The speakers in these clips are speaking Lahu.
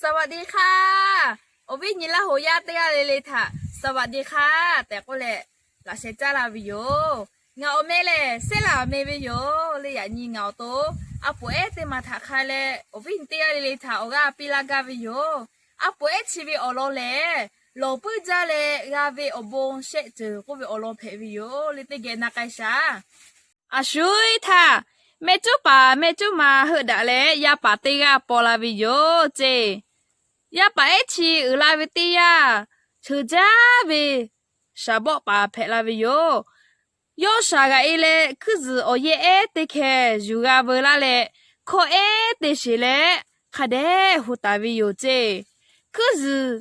สวัสดีค่ะ Awˬ viˉ nyi Laˇ hoꞈ yaˇ teˇ g'aˇ le le htaꞈ สวัสดีค่ะ tehꞈ k'oˆ leh, laꞈ sheh caˇ la ve yoˬ. Ngaˬ awˬ meh lehˬ, Seˉ laˬ awˬ meh ve yoˬ le. Yaꞈ nyi ngaˬ awˬ to a poˍ ehˉ teˇ maˬ htaꞈ hk'a leh, awˬ viˉ nyi teˇ g'aˇ le le htaꞈ awˬ g'aˇ piˇ laˇ gaˇ ve yoˬ. A poˍ ehˉ chi ve awˬ lawn lehˬ, lawˬ puiˉ jaˇ leh g'a ve awˬ bon shehˆ ceuˬ k'oˆ ve awˬ lawn hpehꞈ ve yoˬ le. Teˇ geh na k'ai shaˍ. A shuˍ htaˇ, mehˆ cuˉ paˍ mehˆ cuˉ ma heuˆ daꞈ leh, yaˇ paˍ teˇ g'aˇ paw la ve yoˬ ceˇ. Yaˇ paˍ ehˉ chi uiˍ la ve teˇ yanˇ, cheuˬ jaˇ ve shaˍ bawˆ paˍ hpehꞈ la ve yoˬ. Yawˇ shaˍ g'aꞈ e leh, hkuiˇ zuhˬ awˬ yehˬ ehˉ teˇ hkeh yuˬ g'a veu laˇ leh, hkawˇ ehˉ te sheˍ leh, hk'a dehꞈ hu taˍ ve yoˬ ceˇ. Hkuiˇ zuhˬ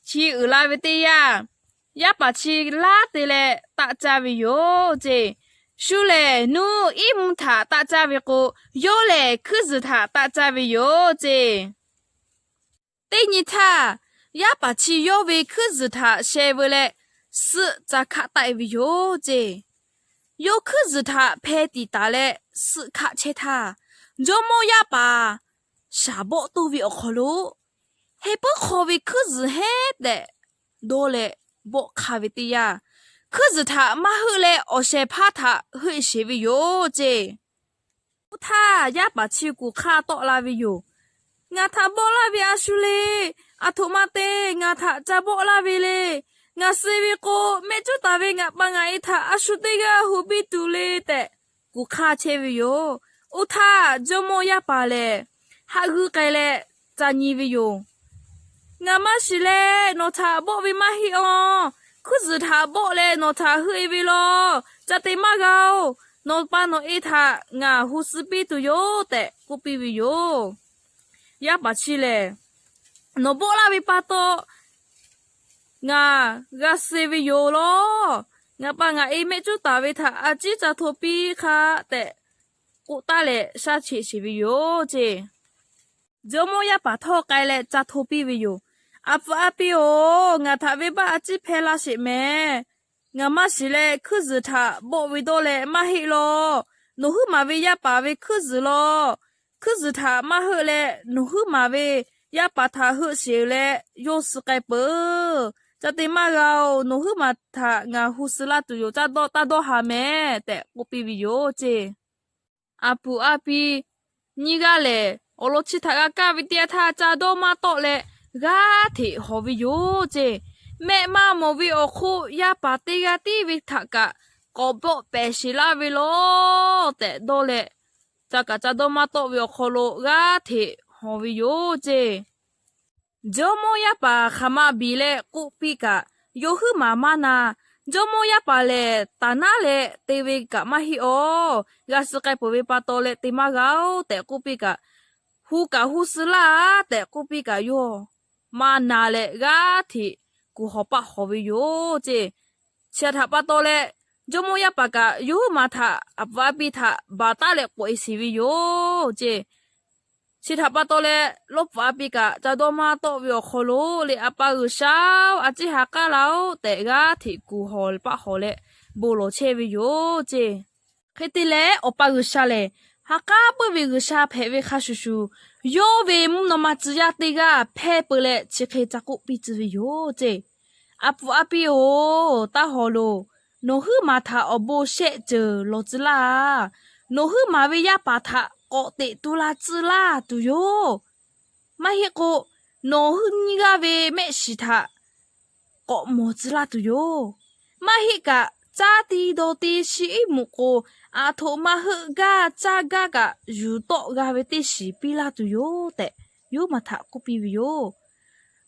chi uiˍ la ve teˇ yanˇ, yaˇ paˍ chi laˉ te leh taˆ caˇ ve yoˬ ceˇ. Shu lehˬ, nuˇ iˉ mvuhˇ htaꞈ taˆ caˇ ve k'o, yawˇ lehˬ hkuiˇ zuhˬ htaꞈ taˆ caˇ ve yoˬ ceˇ. Teˇ nyi htaˇ, yaˇ paˍ chi yawˇ ve hkuiˇ zuhˬ htaꞈ sheh veu leh, suhˆ ca hkaˆ taˆ e ve yoˬ ceˇ. Yawˇ hkuiˇ zuhˬ htaꞈ hpeh tiˍ taˍ leh, suhˆ hkaˆ chehˇ htaˇ, jawˇmawˇ yaˇ paˍ shaˍ bawˆ toˇ ve awˬ hk'aw lo, heh puiˉ hk'aw ve hkuiˇ zuhˬ heˉ tehꞈ dawˇ leh bawˆ hk'aˇ ve teˇ yanˇ, hkuiˇ zuhˬ htaꞈ maˇ heuˆ leh awˬ shehˍ hpaˇ htaꞈ heuˆ sheˍ ve yoˬ ceˇ. Oˇ htaˇ, yaˇ paˍ chi kuˬ hk'aˇ tawˆ la ve yoˬ. Ngaˬ htaꞈ bawˆ laˇ ve a shu le. Aˬ htoꞈ ma te ngaˬ htaꞈ ca bawˆ laˇ ve le. Ngaˬ suh ve k'o, mehˆ cuˉ taˍ ve ngaˬ pa ngaˬ e htaꞈ a shu teˇ g'aˇ hu piˇ tuˬ le tehꞈ, kuˬ hk'aˇ chehˇ ve yoˬ. Oˇ htaˇ, jawˇmawˇ yaˇ paˍ lehˬ, haꞈ g'ui k'ai leh ca nyi ve yoˬ. Ngaˬ maˇ shiˍ leh nawˬ htaꞈ bawˆ ve maˇ heˆ aw. Hkuiˇ zuhˬ htaꞈ bawˆ leh nawˬ htaꞈ heuˆ e ve law. Ca te maˇ g'a oˬ. Nawˬ pa nawˬ e htaꞈ ngaˬ hu suh piˇ tuˬ yoˬ tehꞈ k'oˆ piˇ ve yoˬ. Yaˇ paˍ chi lehˬ, nawˬ bawˆ laˇ ve pa taw ngaˬ g'a suh ve yoˬ law. Ngaˬ pa ngaˬ e mehˆ cuˉ taˍ ve htaꞈ a ciˉ ca hto piˇ hk'a tehꞈ k'oˆ taˉ leh shaˉ cheꞈ sheˍ ve yoˬ ceˇ. Jawˇmawˇ yaˇ paˍ htawˇ k'ai leh ca hto piˇ ve yoˬ. Aˬ pfuhˍ aˬ pi-oˬ, ngaˬ htaꞈ venˇbaˆ a ciˉ hpehˇ laˇ sheˍ mehˍ. Ngaˬ maˇ shiˍ leh hkuiˇ zuhˬ htaꞈ bawˆ ve dawˇ leh maˇ heˆ law. Nawˬ huiˉ maˍ ve yaˇ paˍ ve hkuiˇ zuhˬ law. Hkuiˇ zuhˬ htaꞈ maˇ heuˆ leh nawˬ huiˉ maˍ ve yaˇ paˍ htaꞈ heuˆ sheˍ leh yawˇ suh k'ai peuˬ. Ca te maˇ g'a oˬ. Nawˬ huiˉ maˍ htaꞈ ngaˬ hu suh laˇ tuˬ yoˬ. Taˇ dawˇ taˇ dawˇ ha mehˍ tehꞈ k'oˆ piˇ ve yoˬ ceˇ. Aˬ pfuhˍ aˬ pi nyiˇ g'aˇ lehˬ, awˬ lawn chi htaꞈ g'a kaˇ ve teˇ yanˇ htaˇ ca dawˇ maˇ tawˆ leh g'aˇ hteꞈ hawˍ ve yoˬ ceˇ. Mehˆ maˇ mawˬ ve awˬ hk'oˆ yaˇ paˍ teˇ g'aˇ tiˉ ve htaꞈ kaꞈ k'awꞈ bawˆ pehˍ sheˍ laˇ ve law tehꞈ dawˇ leh, ca kaꞈ ca dawˇ maˇ tawˆ ve awˬ hk'aw lo g'aˇ hteꞈ hawˍ ve yoˬ ceˇ. Jawˇmawˇ yaˇ paˍ hk'aˬ ma biˬ leh k'oˆ piˇ kaꞈ, yawˇ huiˉ maˍ maˇ na. Jawˇmawˇ yaˇ paˍ lehˬ, taˍ naˉ leh te ve kaꞈ maˇ heˆ aˬ. G'a suh k'ai peuˬ ve pa taw leh te maˇ g'a oˬ tehꞈ k'oˆ piˇ kaꞈ, hu kaꞈ hu suh laˇ tehꞈ k'oˆ piˇ kaꞈ, yawˇ maˇ na leh g'aˇ hteꞈ kuˬ hawˍ paˆ hawˍ ve yoˬ ceˇ. Chi htaꞈ pa taw leh, jawˇmawˇ yaˇ paˍ kaꞈ yawˇ huiˉ maˍ htaꞈ aˬ pfuhˍ aˬ pi htaꞈ baˬ taˉ leh k'awꞈ e sheˍ ve yoˬ ceˇ. Chi htaꞈ pa taw leh, lawˇ pfuhˍ aˬ pi kaꞈ ca dawˇ maˇ tawˆ ve awˬ hk'aw lo le, A pa G'uiˬsha-oˬ, a ciˉ ha k'aˉ la-oˆ tehꞈ g'aˇ hteꞈ kuˬ hawˍ paˆ hawˍ leh bon lawˬ chehˇ ve yoˬ ceˇ. Hk'e te leh, Awˬ pa G'uiˬsha lehˬ ha k'aˉ puiˉ ve G'uiˬsha hpehꞈ ve hk'a shuˍ shuˍ, yawˇ ve mvuhˇ naw ma tcuh yaˇ teˇ g'aˇ hpehˇ peu leh chi hk'e ca k'oˆ piˇ tcuh ve yoˬ ceˇ. Aˬ pfuhˍ aˬ pi-oˬ, taˇ hawˍ loˬ. Nawˬ huiˉ maˍ htaꞈ awˬ bon shehˆ ceuˬ lawˬ tcuh laˇ. Nawˬ huiˉ maˍ ve yaˇ paˍ htaꞈ k'awꞈ teꞈ tu la tcuh laˇ tuˬ yoˬ. Maˇ heˆ k'o, nawˬ hui nyiˇ g'aˇ ve mehˆ shiˍ htaꞈ k'awꞈ mawˬ tcuh laˇ tuˬ yoˬ. Maˇ heˆ kaꞈ, caˇ ti dawˬ ti shi iˉ muꞈ k'o, aˬ htoꞈ ma heuˆ gaˇ caˇ gaˇ kaꞈ yuˬ tawˆ g'a ve teˇ shiˍ piˇ laˇ tuˬ yoˬ tehꞈ, yawˇ huiˉ maˍ htaꞈ k'oˆ piˇ ve yoˬ.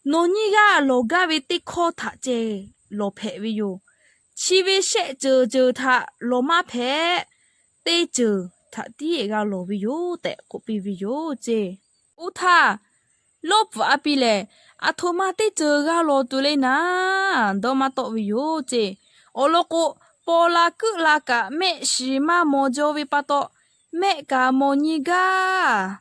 Nawˬ nyiˇ g'aˇ lawˬ gaˇ ve teˇ hkawˇ htaꞈ ceh lawˬ hpehꞈ ve yoˬ. Chi ve shehˆ ceuˬ ceuˬ htaꞈ lawˬ maˇ hpehꞈ. Teˇ ceuˬ htaꞈ tiˉ g'a lawˬ ve yoˬ tehꞈ k'oˆ piˇ ve yoˬ ceˇ. Oˇ htaˇ, lawˇ pfuhˍ aˬ pi lehˬ, aˬ htoꞈ ma teˇ ceuˬ g'a lawˬ tuˬ le naˍ, dawˇ maˇ tawˆ ve yoˬ ceˇ. Awˬ lawn k'o, paw la kuiˆ la kaꞈ mehˆ shiˍ maˇ mawˬ jaw ve pa taw, mehˆ kaꞈ mawˬ nyi gaˇ,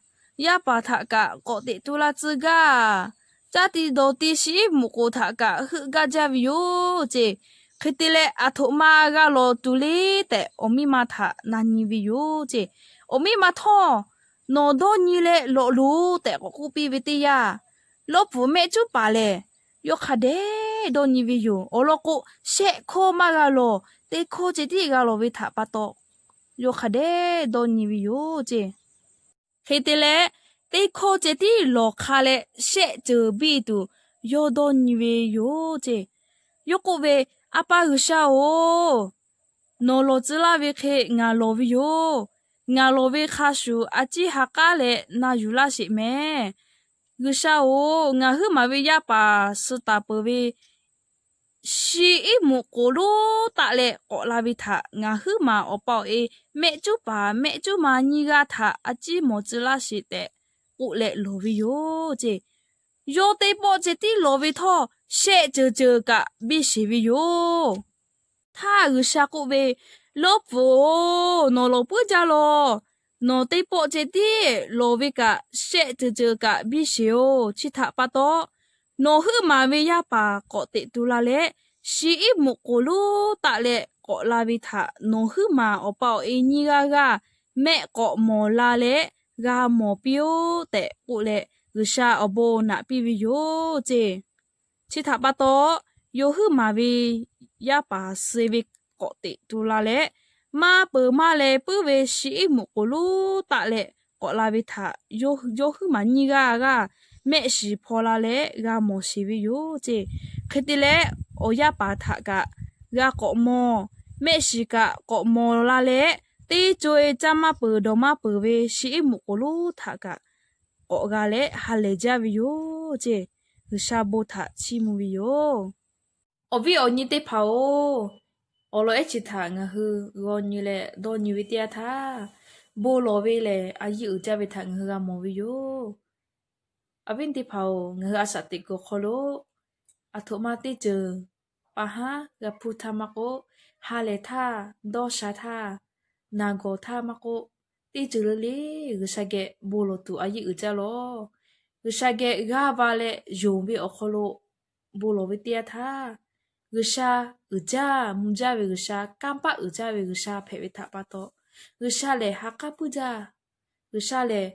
yaˇ paˍ htaꞈ kaꞈ k'awꞈ teꞈ tu la tcuh gaˇ, caˇ ti dawˬ ti shi iˉ muꞈ k'oˍ htaꞈ kaꞈ heuˆ gaˇ jaˇ ve yoˬ ceˇ. Hk'e te leh, aˬ htoꞈ ma g'a lawˬ tuˬ le tehꞈ, awˬ miˇ ma htaꞈ na nyi ve yoˬ ceˇ. Awˬ miˇ ma htawˇ, Nawˬ dawˇ nyi leh lawꞈ loˬ tehꞈ k'awꞈ k'oˆ piˇ ve teˇ yanˇ, Lawˇ pfuhˍ mehˆ cuˉ paˍ lehˬ, yawˇ hk'a dehꞈ dawˇ nyi ve yoˬ. Awˬ lawn k'o, shehˆ hkawˇ maˇ g'a lawˬ, teˇ hkawˇ ceh tiˉ g'a lawˬ ve htaꞈ pa taw, yawˇ hk'a dehꞈ dawˇ nyi ve yoˬ ceˇ. Hk'e te leh, teˇ hkawˇ ceh tiˉ lawˬ hk'a leh shehˆ ceuˬ biˇ tuˬ yawˇ dawˇ nyi ve yoˬ ceˇ. Yawˇ k'oˆ ve, A pa G'uiˬsha-oˬ, nawˬ lawˬ tcuh laˇ ve hk'e ngaˬ lawˬ ve yoˬ. Ngaˬ lawˬ ve hk'a shuˍ a ciˉ ha k'aˉ leh na yuˬ laˇ sheˍ mehˍ. G'uiˬsha-oˬ, ngaˬ huiˉ maˍ ve yaˇ paˍ suh taˍ peuˬ ve shi iˉ muꞈ k'oˍ lonˉ taˆ leh k'awꞈ la ve htaꞈ ngaˬ huiˉ maˍ awˬ pa awˬ e mehˆ cuˉ paˍ mehˆ cuˉ ma nyiˇ g'aˇ htaꞈ a ciˉ mawˬ tcuh laˇ sheˍ tehꞈ k'oˆ leh lawˬ ve yoˬ ceˇ. Yawˇ teˇ pawˆ ceh tiˉ lawˬ ve htawˇ, shehˆ ceuˬ ceuˬ kaꞈ biˇ sheˍ ve yoˬ. Htaˇ G'uiˬsha k'oˆ ve, Lawˇ pfuhˍ-oˬ, nawˬ lawˬ puiˉ jaˇ lawˬ. Nawˬ teˇ pawˆ ceh tiˉ lawˬ ve kaꞈ, shehˆ ceuˬ ceuˬ kaꞈ biˇ sheˍ-oˬ. Chi htaꞈ pa taw, nawˬ huiˉ maˍ ve yaˇ paˍ k'awꞈ teꞈ tu la leh, shi iˉ muꞈ k'oˍ lonˉ taˆ leh k'awꞈ la ve htaꞈ nawˬ huiˉ maˍ awˬ pa awˬ e nyiˇ g'aˇ g'aˇ mehˆ k'awꞈ mawˬ la leh g'a mawˬ piˇ-oˆ tehꞈ k'oˆ leh, G'uiˬsha awˬ bon naꞈ piˇ ve yoˬ ceˇ. Chi htaꞈ pa taw, yawˇ huiˉ maˍ ve yaˇ paˍ suh ve k'awꞈ teꞈ tu la leh, maˇ peuˬ maˇ leh puiˉ ve shi iˉ muꞈ k'oˍ lonˉ taˆ leh k'awꞈ la ve htaꞈ yawˇ huiˉ maˍ nyiˇ g'aˇ g'aˇ mehˆ shiˍ hpaw la leh g'a mawˬ sheˍ ve yoˬ ceˇ. Hk'e te leh, awˬ yaˇ paˍ htaꞈ kaꞈ g'a k'awꞈ mawˬ, mehˆ shiˍ kaꞈ k'awꞈ mawˬ la leh, teˇ co-e caˇ maˇ peuˬ dawˬ maˇ peuˬ ve shi iˉ muꞈ k'oˍ lonˉ htaꞈ kaꞈ k'awꞈ g'a leh ha lehˬ jaˇ ve yoˬ ceˇ. G'uiˬsha bon htaꞈ chiˇ mvuh ve yoˬ. Awˬ viˉ awˬ nyi teˇ hpaˍ-oˬ, awˬ lawn ehˉ chi htaꞈ ngaˬ hui g'aw nyi leh dawˇ nyi ve teˇ yanˇ htaˇ, bon lawˬ ve lehˬ a yiˇ uiˍ jaˇ ve htaꞈ ngaˬ hui g'a mawˬ ve yoˬ. Awˬ viˉ teˇ hpaˍ-oˬ, ngaˬ hui a shaꞈ teꞈ kuiˬ awˬ hk'aw lo aˬ htoꞈ ma teˇ ceuˬ pa haˉ g'a hpuˇ htaˇ maˇ k'oˆ, ha lehˬ htaˇ, dawˇ sha htaˇ, naˬ gawˬ htaˇ maˇ k'oˆ, teˇ ceuˬ le le G'uiˬsha geh bon lawˬ tuˬ a yiˇ uiˍ jaˇ lawˬ. G'uiˬsha geh g'aˇ va leh yonˍ ve awˬ hk'aw lo bon lawˬ ve teˇ yanˇ htaˇ, G'uiˬsha uiˍ jaˇ, mvuh jaˇ ve G'uiˬsha, kanˇ paˆ uiˍ jaˇ ve G'uiˬsha hpehꞈ ve htaꞈ pa taw, G'uiˬsha lehˬ ha k'aˉ puiˉ jaˇ. G'uiˬsha lehˬ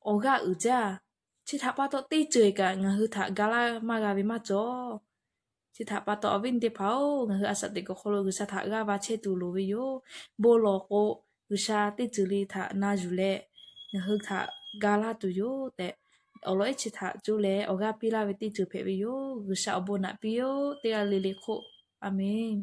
awˬ g'aˇ uiˍ jaˇ. Chi htaꞈ pa taw, teˇ ceuˬ kaꞈ ngaˬ hui htaꞈ ga laˇ maˇ g'a ve maˇ cawˬ. Chi htaꞈ pa taw, awˬ viˉ teˇ hpaˍ-oˬ, ngaˬ hui a shaꞈ teꞈ kuiˬ awˬ hk'aw lo G'uiˬsha htaꞈ g'aˇ va chehˇ tuˬ loˍ ve yoˬ. Bon lawˬ k'o, G'uiˬsha teˇ ceuˬ le htaꞈ na yuˬ leh ngaˬ hui htaꞈ ga laˇ tuˬ yoˬ tehꞈ, awˬ lawn ehˉ chi htaꞈ cuˇ leh awˬ g'aˇ piˇ laˇ ve teˇ ceuˬ hpehꞈ ve yoˬ. G'uiˬsha awˬ bon naꞈ piˇ-oˆ. Teˇ g'aˇ le le hk'oˆ. A menˬ.